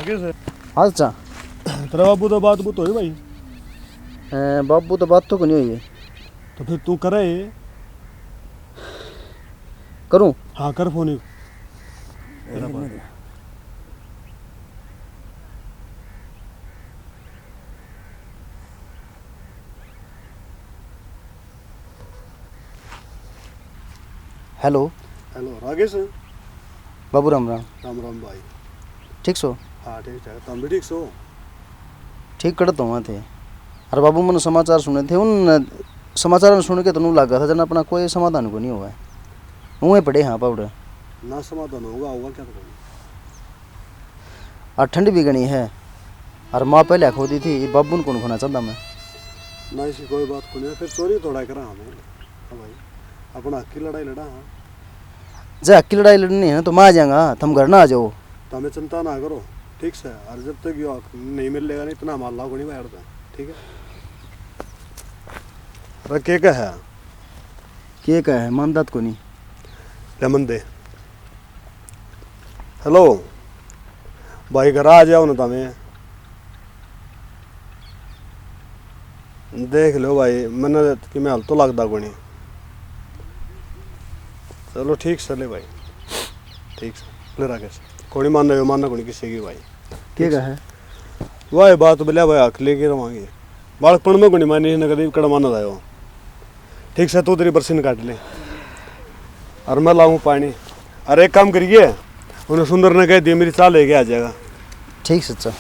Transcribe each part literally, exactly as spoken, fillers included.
कैसे? हाँ चाचा। तेरा बाबू तो बात बुत होई भाई? ए, बाबू तो बात तो कोनी होई है। तो फिर तू करे? करूँ? हाँ, कर फोन ही। तेरा बात। हेलो। हेलो, रागेश? बाबू राम राम। राम राम भाई। ठीक सो? हाँ, ठीक ठाक। तुम भी ठीक सो? ठीक कड़त हुआ थे। अरे बाबू, मैंने समाचार सुने थे, उन समाचार में सुन के तो न्यू लगा था जन अपना कोई समाधान को नहीं हुआ है, ऊँहे पड़े हाँ पावड़े। ना समाधान होगा, होगा क्या तो? और ठंड भी घणी है, और माँ पहले खो दी थी, ये बाबू ने कौन खोना चाहता मैं। ना, ऐसी कोई बात को नहीं, फिर चोरी थोड़ा करा हमें। हाँ भाई, अपना हक की लड़ाई लड़ा, हाँ। जे हक की लड़ाई लड़नी है ना, तो मैं आ जाऊंगा, तुम घर ना आ जाओ। तो हमें चिंता ना करो, ठीक से, और जब तक यो हक नहीं मिल लेगा नहीं, इतना हमारा लाभ नहीं बैठता, ठीक है? अरे के का है? के का है? मानदात को नहीं। ले मन दे। हेलो भाई, घर आ जाओ ना तमे। देख लो भाई, मैंने कि मैं हल तो लगदा कोनी। चलो ठीक से ले भाई, ठीक से ले राकेश। कोनी मानना, यो मानना कोनी किसी की भाई। के का है? वाह बात बोलिया भाई, हक लेके रवांगे। बालकपण में कोनी मानी इसने कदी, कड़ा मानना था यो। ठीक से, तू तेरी बरसीन काट ले और मैं लाऊं पानी। और एक काम करिए, उन्हें सुंदर ने कह दिए, मेरी चाह लेके आ जाएगा। ठीक से, अच्छा।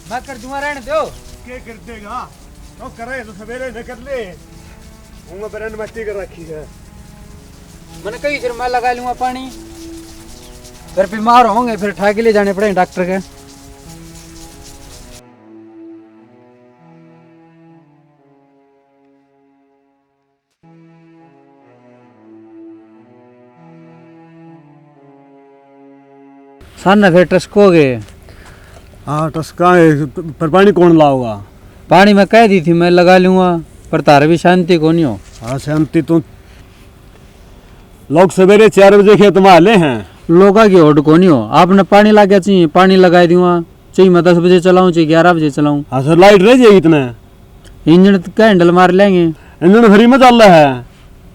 मैं कर दूंगा, रहने दो। के कर देगा? तो करे तो सवेरे न कर ले। हूँ मैं ब्रेन मस्ती कर रखी है। मैंने कही फिर मैं लगा लूंगा पानी, फिर बीमार होंगे, फिर ठा के ले जाने पड़े डॉक्टर के। सामने फिर टसकोगे। हाँ, टसका है, पर पानी कौन लाओगा? पानी मैं कह दी थी, मैं लगा लूंगा, पर थारे भी शांति को नहीं हो। हाँ, शांति तो। लोग सवेरे चार बजे खेत में आले हैं। लोगा की होड़ को नहीं हो, आपने पानी लाग्या चाहिए, पानी लगा दूंगा। चाहे मैं दस बजे चलाऊं, चाहे ग्यारह बजे चलाऊं। हाँ सर, लाइट रह जाएगी इतने। इंजन का हैंडल मार लेंगे। इंजन फ्री में चल रहा है।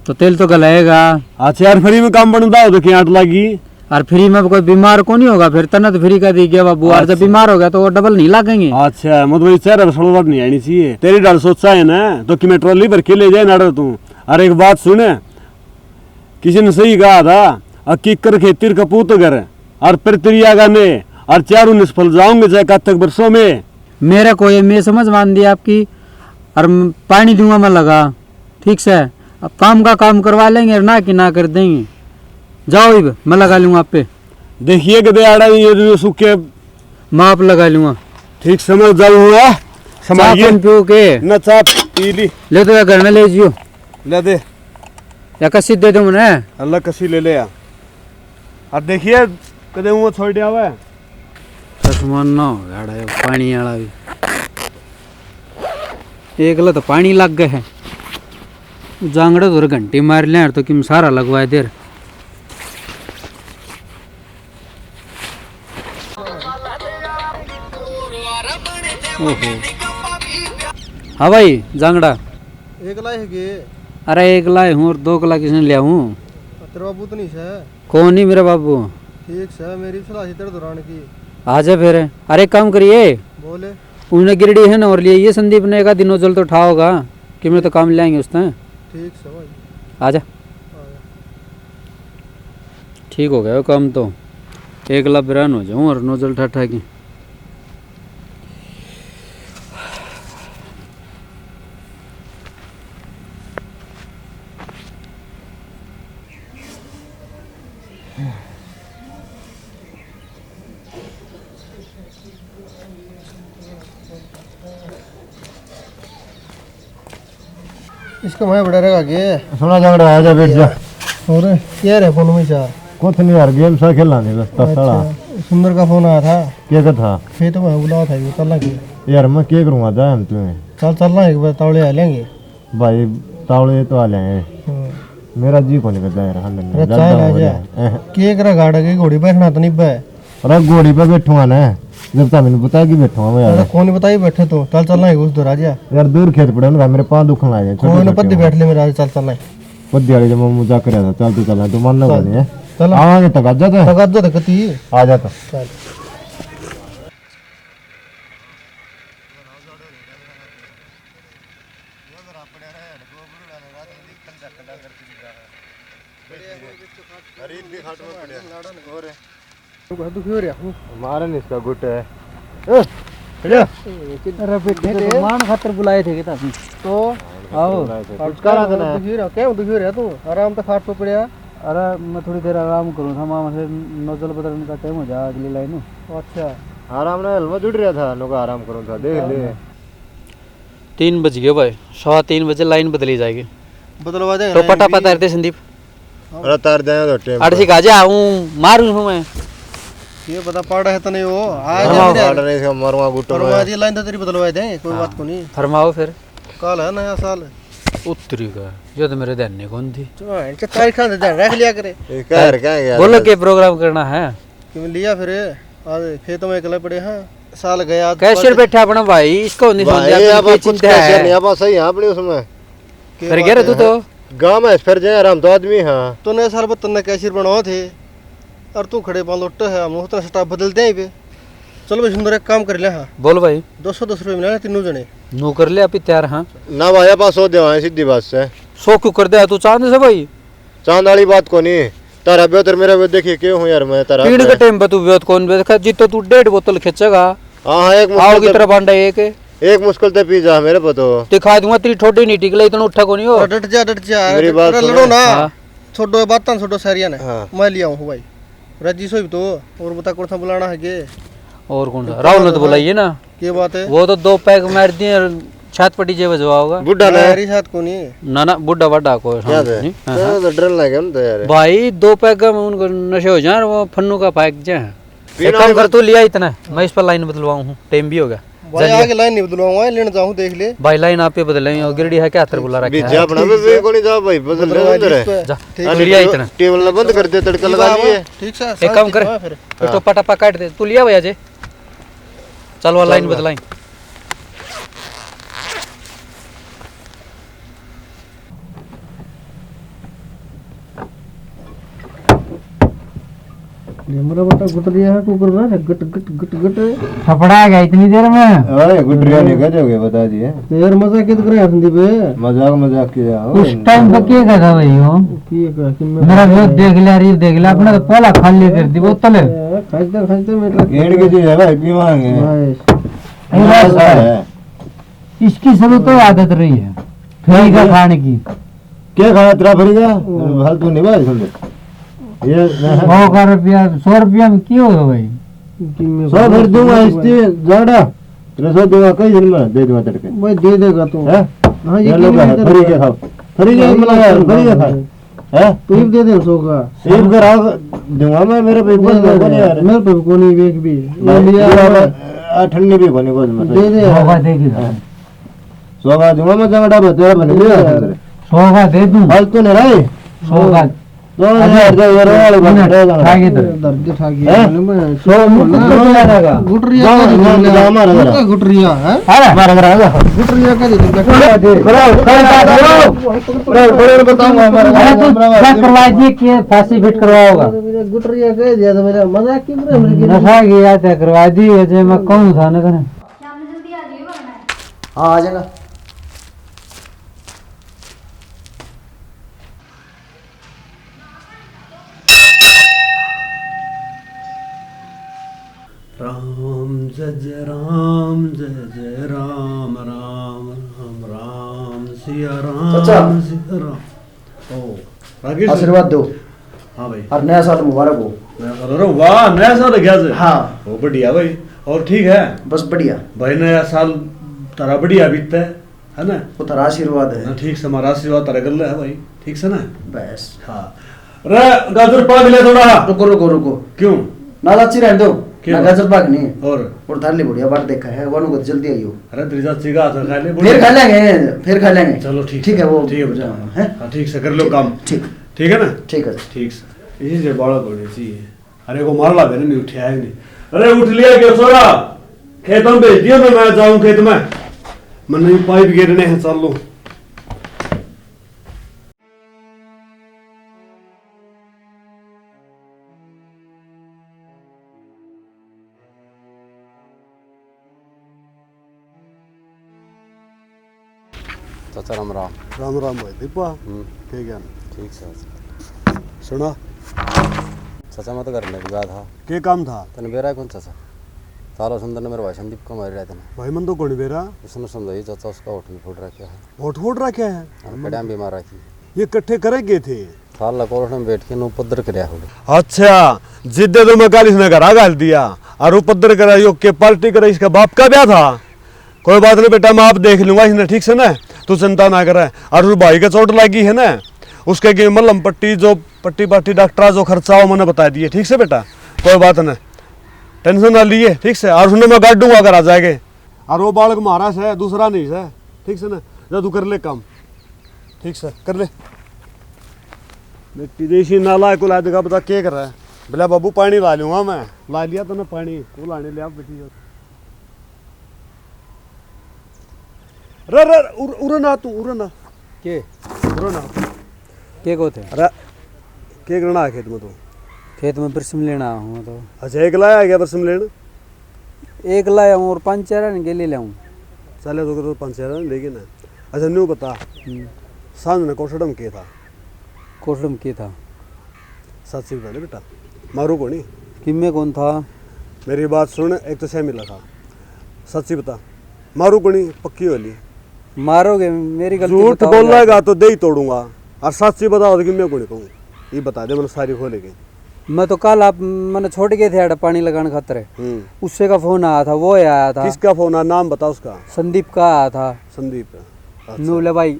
तो तेल तो गलाएगा। अच्छा यार, फ्री में काम बनता हो तो क्या आट लागी? और फ्री में कोई बीमार को नहीं होगा, फिर तन्ने तो फ्री का दी गया बाबू। और जब अच्छा। बीमार हो गया तो वो डबल नहीं लागेंगे। अच्छा, मतलब इस चेहरे पर सड़वा नहीं आनी चाहिए। तेरी ढाल सोचा है ना, तो कि मैं ट्रॉली भर के ले जाए नाड़े तू। और एक बात सुन, किसी ने सही कहा था, "अ किकर खेतिर कपूत घर, और प्रक्रिया का ने, और चारों निष्फल जाओगे चाहे कब तक बरसों में।" मेरे को ये मैं समझ मान दी आपकी, और म-, पानी दूंगा मैं लगा, ठीक से, अब काम का काम करवा लेंगे और ना की ना कर देंगे। जाओ इब, मैं लगा लूंगा आप पे। देखिए कदे आड़ा ये जो सूखे। मैं आप लगा लूंगा। ठीक समझ जाओ हुआ, चाय संभालिए। कौन पियो के? ना चाय पी ली। ले तो या घर में ले जियो। ले दे। या कसी दे दो मने। अल्लाह कसी ले ले या। और देखिए, कदे वो छोड़ दिया हुआ है। आसमान ना हो गया, अड़ा, पानी वाला भी। एकला तो पानी लग गया है। जांगड़े तो घंटी मार लिया तो किम सारा लगवा दे। ओहो। हाँ भाई, जांगड़ा। एकला है के? अरे, एकला ही हूँ और दो कला किसने लिया हूँ? तेरा बाबू तो नहीं से? कौन नहीं मेरा बाबू? ठीक से, मेरी सलाह से तेरे दौरान की। आ जा फिर। अरे, एक काम करिए। बोले। उन्हें गिरड़ी है ना और लिए, ये संदीप ने एक आधी नोजल तो उठा होगा कि मैं तो काम ले आएंगे उस तक। ठीक से भाई। आ जा। आ जा। ठीक हो गया वो काम तो। एकला बिरान हो जाऊँ और नोजल ठा ठा की। इसका मैं बड़ा रहेगा के? सुना जांगड़ा, आ जा, बैठ जा। और क्या रे फोन में सा? कुछ नहीं यार, गेम सा खेलना नहीं बस। अच्छा, साला सुंदर का फोन आया था। क्या का था? खेत में बुलाया था, ये चलना के? यार मैं क्या करूँगा, जा हम तुम्हें। चल चलना, एक बार तावले आ लेंगे। भाई, तावले तो आ लेंगे। हाँ। मेरा जी को नहीं करता यार, हाँ, नहीं, अरे ज्यादा चाल आ हो जा। जाए। एह। के करा गाड़ा के घोड़ी बैठना तो नहीं बे। अरे घोड़ी पे बैठूंगा ना, जब तक मैंने बताया कि बैठूंगा मैं यार। अरे कौन बताई बैठे तो, चल चलना है उस दो राजा। यार दूर खेत पड़े उनका, मेरे पाँव दुखने लग जाए, छोटे कोई ना, छोटे पद्दी हो। बैठ ले मेरा, चल चलना है। पद्दी वाले जब मैं मजाक कर रहा था, चल तो चलना, तू मानना चल, नहीं है। चल। आवांगे तक आ जाता है। तक आ जाता कती। आ जाता। चल। गरीब भी खाट में पड़े। और तू क्यों रहा हूँ? मारन इसका गुट है। ए, खड़े। अरे बेटे, तो मान खातर बुलाए थे क्या? तो आओ। कुछ करा था ना? दुखी रहा, क्या दुखी रहा तू? आराम तो खाट पे पड़या। अरे मैं थोड़ी देर आराम करूँ था, मामा से नोजल बदलने का टाइम हो जा अगली लाइन। अच्छा। आराम ना हलवा जुड़ रहा था, नोका आराम करूँ था, देख ले। तीन बज गए भाई, सवा तीन बजे लाइन बदली जाएगी। बदलवा देंगे तो लाइन पटा भी। पता रहते संदीप। अरे तार दे तो टेम अरे पर। सिखा जा, हूँ मारू हूँ मैं। ये पता पड़ है तने वो, आ हाँ, जा मेरे। पड़ रहे से मरवा गुटो परवा में। दी लाइन तो तेरी बदलवा दे, कोई हाँ। बात को नहीं। फरमाओ फिर। कल है नया साल। उत्तरी का, ये तो मेरे ध्यान नहीं कौन थी। तो इनके तारीख का ध्यान रख लिया करे। ये कह रहे क्या यार? बोलो के प्रोग्राम करना है? क्यों लिया फिर? आज खेत में अकेले पड़े हैं। साल गया आज कैशियर पार्टी बैठा अपना भाई, इसको नहीं भाई, समझा, अब तुम क्या कुछ चिंता कैशियर है? नहीं, अब सही है अपने उसमें। के फिर बात गया रे तू है? तो। गांव में फिर जाए आराम तो आदमी, हाँ। तो नए साल पर तन्ने कैशियर बनाओ थे, और तू खड़े पां लोटे है, हम उतना स्टाफ बदलते हैं पे। चलो भाई सुंदर, एक काम कर ले, हाँ। बोल भाई। दो सौ दस रुपये मिला तीनों जने। नू कर ले, अभी तैयार, हाँ। ना भाई, आप सौ देवा है, सीधी बात से। सौ क्यों कर दे तू चांद से भाई? चांद वाली बात कोनी। तारा बेहतर मेरा बेहतर देखिए, क्यों हूँ यार मैं तारा पीण के अपने टाइम पे तू बेहतर कौन बेहतर? जितो तू डेढ़ बोतल खींचेगा। हाँ, हाँ, एक आओ मुश्किल की ते, तरह बांडा एक। एक मुश्किल ते पी जा मेरे पे तो। दिखा दूंगा, तेरी ठोडी नहीं टिकले, इतना उठा कोनी हो। डट जा, डट जा। मेरी बात अरे सुनो। लड़ो ना। हाँ। छोड़ो ये बातां, छोड़ो सारियां ने। हाँ। मैं लिया हूँ भाई। राजी सोई तो, और बता कौन सा बुलाना है के? और कौन सा? राहुल ने तो बुलाइए ना। के बात है? वो तो दो पैग मार दिए और छात पटी जे बजवा होगा। बुढ़ा ना? मेरी छात को नहीं। ना, ना, बुढ़ा बड़ा को क्या समझ है? नहीं। हाँ, तो हाँ। तो डर लगे ना तो यार। भाई, दो पैग में उनको नशे हो जाए, वो फन्नू का पैग जाए। पीना एक काम नहीं कर, बस। तू लिया इतना, मैं इस पर लाइन बदलवाऊँ हूँ, टाइम भी हो गया। भाई, चलिए। आगे लाइन नहीं बदलवाऊंगा, लेने जाऊँ, देख ले। भाई, लाइन आप ही बदलेंगे, और गिरडी है क्या, हाथ बुला रखा है। बीजा अपना भी, भी कोनी जा भाई, बदल ले बदलवा उधर। ले। जा, ठीक। अरे, लिया इतना। टेबल ना बंद कर दे, तड़का लगा लिए। ठीक से, एक काम कर, फिर। हाँ। टोपा टप्पा काट दे, तू लिया भैया जे। चल, वो लाइन बदलाई। ये मेरा बेटा गुटरिया है, कुकर रहा है, गट, गट, गट, गट। थपड़ा गया इतनी देर में। अरे, गुटरिया नहीं गए, बता दिए। तो यार, मजाक कित करे संदीप? मजाक, मजाक किया। उस टाइम पे क्या कहता भाई हो? की कहा कि मैं मेरा वो देख लिया, रील देख लिया, अपने तो पहला खाली कर दी बोतल। ए, खाइते, खाइते मीटर गेंद की चीज है भाई, पीवांगे। भाई। ये बात है। इसकी शुरू तो आदत रही है, फ्री का खाने की। क्या खाना तेरा फ्री का? फालतू नहीं भाई, सुन ले। ये सौ का रुपया, सौ रुपया में की होगा भाई? सौ भर दूंगा, इससे ज्यादा। तेरे सौ दूंगा, कई दिन में दे दूंगा तड़के। भाई, दे देगा तू। हैं? हाँ, ये ये लो, फ्री का खाओ, फ्री का, मतलब, फ्री का खा। हैं? तू ही दे दे सौ का। सेब का राग दूंगा मैं, मेरे पे दे दे, दे दे। मेरे पे कोनी वेग भी। भाई, ये लिया। आ, ठंडी भी कोनी, बोल, मैं दे दे। सौ का दे दे। हैं? सौ का दूंगा मैं, जंगड़ा पे तेरा बन गया। सौ का दे दूं। फालतू नहीं रहे। सौ का। दो हजार दे, ये वाले बन गए। ठाक इधर। दर्द ठाक है। हैं? सौ मुक्त हो जाएगा। गुटरिया का दे दूं। हमारा घर। गुटरिया है। अरे, हमारा घर आ जा। गुटरिया का दे दूं। खड़ा हो, खड़ा हो, खड़ा हो। बड़े, बड़े बताऊंगा हमारे घर। अरे, तू check करवा दीजिए कि फांसी फिट करवाओगा। गुटरिया कह दिया तो मेरा मजाक क्यों करे मेरे? नशा किया था, करवा दी है, जे मैं कहूँ था ना तेरे। शाम में जल्दी आ जाइए वरना। हाँ, आ जाएगा। राम जय जय राम, जय जय राम, राम राम राम, सिया राम, चाचा। सिया राम। ओ, राकेश जी। आशीर्वाद दो। हाँ भाई। और नया साल मुबारक हो। नया साल, अरे वाह, नया साल गया से। हाँ। ओ, बढ़िया भाई। और ठीक है? बस बढ़िया। भाई, नया साल तारा बढ़िया बीतता है, है ना? वो तारा आशीर्वाद है। ना, ठीक से, हमारा आशीर्वाद तारा गल्ला है भाई, ठीक से ना? बस। हाँ। रे, गाजर पाक ले थोड़ा। रुको, रुको, रुको। क्यों? ना चाची रहने दो। क्यों? ना गाजर पाक नहीं। और? और थाली बढ़िया बाट देखा है, वानू को जल्दी आइयो। अरे, तेरी चाची का हाथ खा ले, फिर खा लेंगे, फिर खा लेंगे। चलो, ठीक ठीक है, है, वो ठीक है बेटा। है? हाँ, ठीक से कर लो काम। ठीक। ठीक है ना? ठीक है। ठीक से। इसी से बालक होने चाहिए। अरे, को मार ला दे, नहीं उठे है नहीं। अरे, उठ लिया क्या सोरा? खेत में भेज दिया मैं, मैं जाऊं खेत में। मैंने पाइप गिरने हैं, चल लो। चाचा राम राम। राम राम भाई दीपा। हम्म। के ज्ञान? ठीक से। सुना। चाचा, मैं तो घर में गया था। के काम था? तने बेरा है कौन चाचा? तालो सुंदर ने मेरे भाई संदीप को मार रहा था ना। भाई मन तो कौन बेरा? उसने समझाई चाचा, उसका होठ भी फूट रखा है। होठ फूट रखा है? और कड़ियां भी मार रखी। ये इकट्ठे करे गए थे? साला कोर्ट में बैठ के नु उपद्र करया हो। अच्छा, जिद्दे तो मैं कल इसने घरा घाल दिया और उपद्र करा, यो के पार्टी करे, इसका बाप का ब्याह था। कोई बात नहीं बेटा, मैं आप देख लूंगा इसने, ठीक से ना, तू चिंता ना करे। और उस भाई के चोट लगी है ना, उसके के मलहम पट्टी, जो पट्टी पट्टी डॉक्टर जो खर्चा हो मैंने बता दिए, ठीक से बेटा, कोई बात ना, टेंशन ना लिए, ठीक से। और उसने मैं गाड़ दूंगा अगर आ जाएगा। और वो बालक म्हारा से, दूसरा नहीं से, ठीक से ना, जा तू कर ले काम, ठीक से कर ले। बेटी देसी नालायक को ला देगा, बता के कर रहा है। बोला बाबू पानी ला लूंगा मैं, ला लिया तूने पानी, वो लाने लिया बेटी। रे, रे, उर-, उरे ना तू, उरे ना। के? उरे ना। के को थे? अरे, के करना है खेत में तू? खेत में बरसम लेना आया हूँ मैं तो। अच्छा, एकला आ गया बरसम लेन? एकला आया हूँ और पाँच चार ने गेले लाऊं। चले तो, तो पाँच चार ने लेके ना। अच्छा, न्यू बता। हम्म। सांझ ने कोठड़म के था? कोठड़म के था? सच्ची बता दे बेटा, मारू कोनी। किम्मे कौन था? मेरी बात सुन, एक तो सह मिला था। सच्ची बता, मारू कोनी, पक्की हो ली। मारोगे, मेरी गलती झूठ बताओगे बोलेगा आप? तो दे ही तोड़ूंगा। और सच्ची बताओ तो किम्मे कोनी कहूँ। ये बता दे, मैंने सारी खोलेगी। मैं तो कल आप, मैंने छोड़ गए थे आड़े पानी लगाने खातर। हम्म। उससे का फोन आया था, वो ही आया था। किसका फोन आया? नाम बता उसका। संदीप का आया था। संदीप। अच्छा। नूले भाई,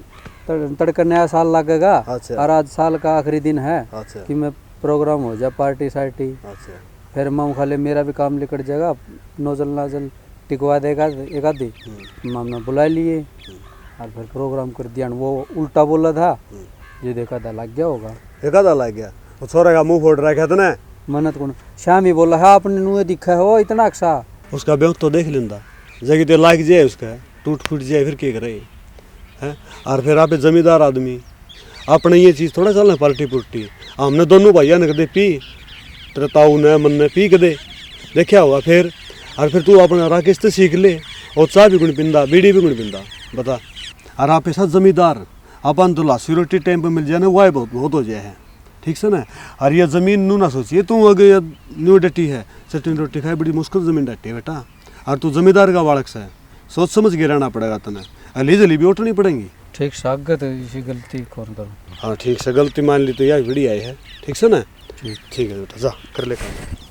तड़-, तड़के नया साल लगेगा। अच्छा। और आज साल का आखिरी दिन है। अच्छा। कि मैं प्रोग्राम हो जा, पार्टी सार्टी। अच्छा। फिर मैं खाले मेरा भी काम लिकड़ जाएगा, नोजल नाजल टिकवा देगा एक आधी। हम्म। मैं हमने बुला लिए। हम्म। और फिर प्रोग्राम कर दिया। वो उल्टा बोला था, हम्म। ये देखा था, लग गया होगा। एक आधा लग गया। वो छोरे का मुंह फोड़ रखा था ना। मन्नत कौन? श्याम ही बोला है, आपने नुए दिखा है वो इतना अक्सा। उसका ब्योंत तो देख लेंदा, जगी तो लाग जाए उसका। टूट फूट जाए फिर के करे, हैं? और फिर आप जमींदार आदमी, अपने ये चीज़ थोड़ा चलना पार्टी पुर्टी। हमने दोनों भाइया ने कदे पी, तेरे ताऊ ने, मन ने पी कदे, देखा होगा फिर। और फिर तू अपना राकेश तो सीख ले, और चाय भी गुण पिंदा, बीड़ी भी गुण पिंदा, बता। और आप ऐसा जमींदार, अपन तो लासी रोटी टाइम पे मिल जाए ना, वह बहुत, बहुत हो जाए है, ठीक से ना। और ये जमीन नू ना सोचिए तू, अगर ये न्यू डटी है, चटनी रोटी खाए, बड़ी मुश्किल जमीन डटी है बेटा। और तू जमींदार का बालक से, सोच समझ के रहना पड़ेगा तने। हली जली भी उठनी पड़ेंगी। ठीक से आगे तो इसी गलती कौन करूँ। हाँ, ठीक से गलती मान ली तो यह बढ़िया है, ठीक से ना? ठीक। ठीक है बेटा, जा कर ले काम।